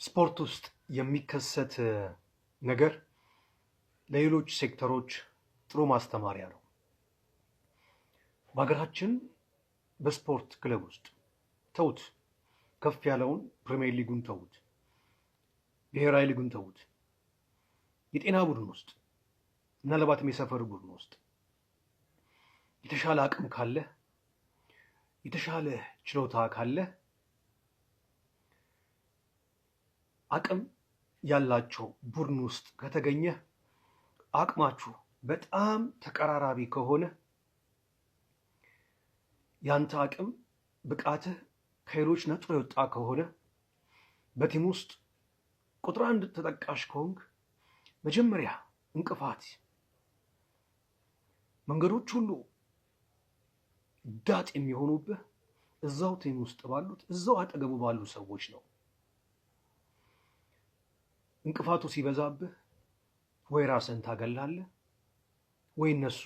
ስፖርት ውስጥ የሚከሰት ነገር ለሌሎች ሴክተሮች ጥሩ ማስተማሪያ ነው። በሀገራችን በስፖርት ክለብ ውስጥ ተውት፣ ከፍ ያለውን ፕሪሚየር ሊጉን ተውት፣ ብሔራዊ ሊጉን ተውት፣ የጤና ቡድን ውስጥ ምናልባትም የሰፈር ቡድን ውስጥ የተሻለ አቅም ካለ፣ የተሻለ ችሎታ ካለ፣ አቅም ያላቸው ቡድን ውስጥ ከተገኘ፣ አቅማችሁ በጣም ተቀራራቢ ከሆነ፣ ያንተ አቅም ብቃትህ ከሌሎች ነጥሮ የወጣ ከሆነ፣ በ team ውስጥ ቁጥር አንድ ተጠቃሽ ከሆንክ፣ መጀመሪያ እንቅፋት መንገዶች ሁሉ ዳጥ የሚሆኑብህ እዛው team ውስጥ ባሉት፣ እዛው አጠገቡ ባሉ ሰዎች ነው። እንቅፋቱ ሲበዛብህ ወይ ራስህን ታገላለህ ወይ እነሱ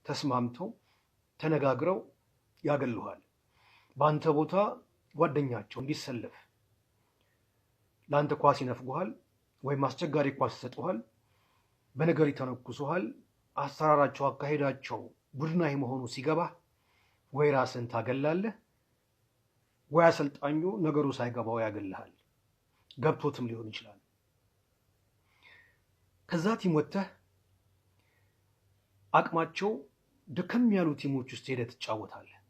ተስማምተው ተነጋግረው ያገሉሃል። በአንተ ቦታ ጓደኛቸው እንዲሰለፍ ለአንተ ኳስ ይነፍጉሃል ወይም አስቸጋሪ ኳስ ይሰጡሃል፣ በነገር ይተነኩሱሃል። አሰራራቸው፣ አካሄዳቸው ቡድናዊ መሆኑ ሲገባ ወይ ራስህን ታገላለህ ወይ አሰልጣኙ ነገሩ ሳይገባው ያገልሃል። ገብቶትም ሊሆን ይችላል። ከዛ team ወጥተህ አቅማቸው ደከም ያሉ team ኦች ውስጥ ሄደህ ትጫወታለህ።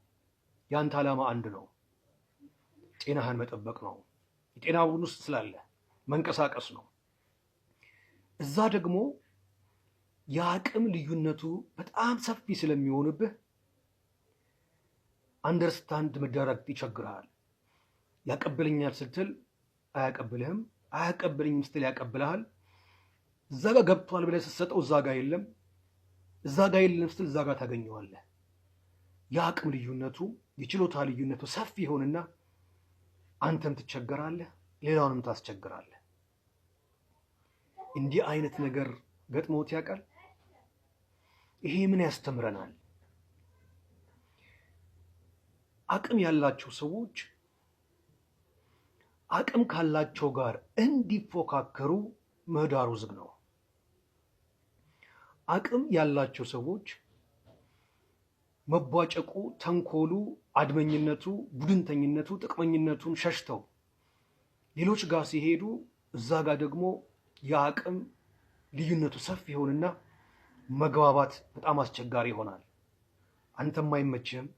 ያንተ ዓላማ አንድ ነው፣ ጤናህን መጠበቅ ነው። የጤና ቡድን ውስጥ ስላለ መንቀሳቀስ ነው። እዛ ደግሞ የአቅም ልዩነቱ በጣም ሰፊ ስለሚሆንብህ understand መደረግ ይቸግርሃል። ያቀብለኛል ስትል አያቀብልህም፣ አያቀብለኝም ስትል ያቀብልሃል። እዛ ጋር ገብቷል ብለህ ስትሰጠው እዛ ጋር የለም፣ እዛ ጋር የለም ስትል እዛ ጋር ታገኘዋለህ። የአቅም ልዩነቱ፣ የችሎታ ልዩነቱ ሰፊ ይሆንና አንተም ትቸገራለህ፣ ሌላውንም ታስቸግራለህ። እንዲህ አይነት ነገር ገጥሞት ያውቃል? ይሄ ምን ያስተምረናል? አቅም ያላቸው ሰዎች አቅም ካላቸው ጋር እንዲፎካከሩ ምህዳሩ ዝግ ነው። አቅም ያላቸው ሰዎች መቧጨቁ፣ ተንኮሉ፣ አድመኝነቱ፣ ቡድንተኝነቱ፣ ጥቅመኝነቱን ሸሽተው ሌሎች ጋር ሲሄዱ እዛ ጋር ደግሞ የአቅም ልዩነቱ ሰፊ ይሆንና መግባባት በጣም አስቸጋሪ ይሆናል። አንተም አይመችህም፣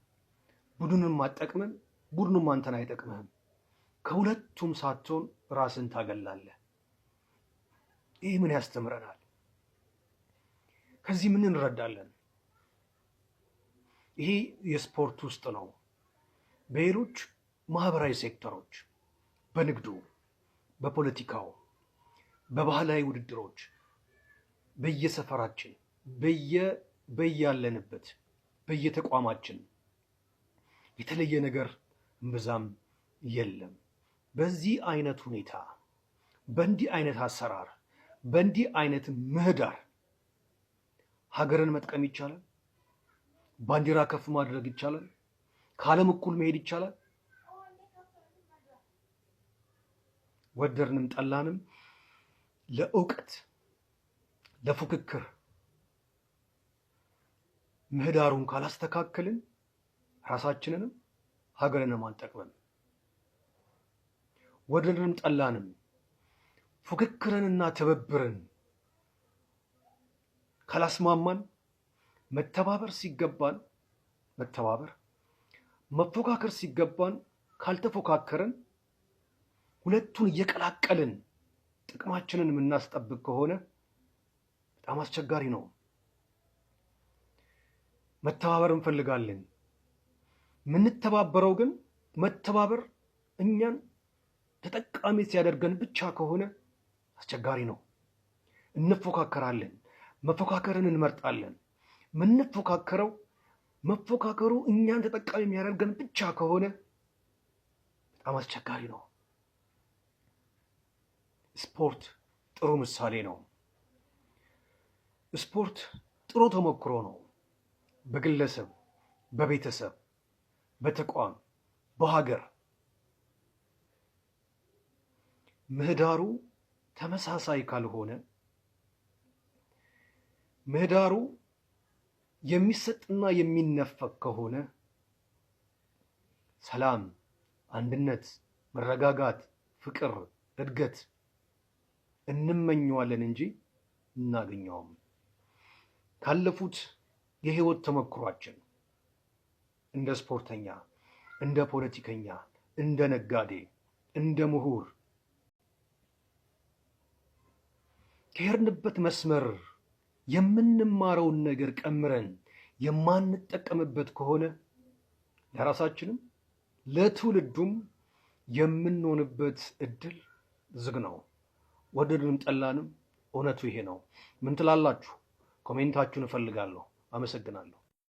ቡድኑንም አትጠቅምም፣ ቡድኑም አንተን አይጠቅምህም። ከሁለቱም ሳትሆን ራስን ታገላለህ። ይህ ምን ያስተምረናል? ከዚህ ምን እንረዳለን? ይሄ የስፖርት ውስጥ ነው። በሌሎች ማህበራዊ ሴክተሮች፣ በንግዱ፣ በፖለቲካው፣ በባህላዊ ውድድሮች፣ በየሰፈራችን፣ በያለንበት፣ በየተቋማችን የተለየ ነገር እምብዛም የለም። በዚህ አይነት ሁኔታ፣ በእንዲህ አይነት አሰራር፣ በእንዲህ አይነት ምህዳር ሀገርን መጥቀም ይቻላል? ባንዲራ ከፍ ማድረግ ይቻላል? ከዓለም እኩል መሄድ ይቻላል? ወደድንም ጠላንም ለእውቀት፣ ለፉክክር ምህዳሩን ካላስተካከልን ራሳችንንም ሀገርንም አንጠቅምም። ወደድንም ጠላንም ፉክክርንና ትብብርን ካላስማማን፣ መተባበር ሲገባን መተባበር፣ መፎካከር ሲገባን ካልተፎካከርን፣ ሁለቱን እየቀላቀልን ጥቅማችንን የምናስጠብቅ ከሆነ በጣም አስቸጋሪ ነው። መተባበር እንፈልጋለን። የምንተባበረው ግን መተባበር እኛን ተጠቃሚ ሲያደርገን ብቻ ከሆነ አስቸጋሪ ነው። እንፎካከራለን፣ መፎካከርን እንመርጣለን። ምንፎካከረው መፎካከሩ እኛን ተጠቃሚ የሚያደርገን ብቻ ከሆነ በጣም አስቸጋሪ ነው። ስፖርት ጥሩ ምሳሌ ነው። ስፖርት ጥሩ ተሞክሮ ነው። በግለሰብ፣ በቤተሰብ፣ በተቋም፣ በሀገር ምህዳሩ ተመሳሳይ ካልሆነ፣ ምህዳሩ የሚሰጥና የሚነፈግ ከሆነ ሰላም፣ አንድነት፣ መረጋጋት፣ ፍቅር፣ እድገት እንመኘዋለን እንጂ እናገኘውም። ካለፉት የህይወት ተሞክሯችን እንደ ስፖርተኛ፣ እንደ ፖለቲከኛ፣ እንደ ነጋዴ፣ እንደ ምሁር ከሄድንበት መስመር የምንማረውን ነገር ቀምረን የማንጠቀምበት ከሆነ ለራሳችንም ለትውልዱም የምንሆንበት እድል ዝግ ነው። ወደድንም ጠላንም እውነቱ ይሄ ነው። ምን ትላላችሁ? Comment ኣችሁን እፈልጋለሁ። አመሰግናለሁ።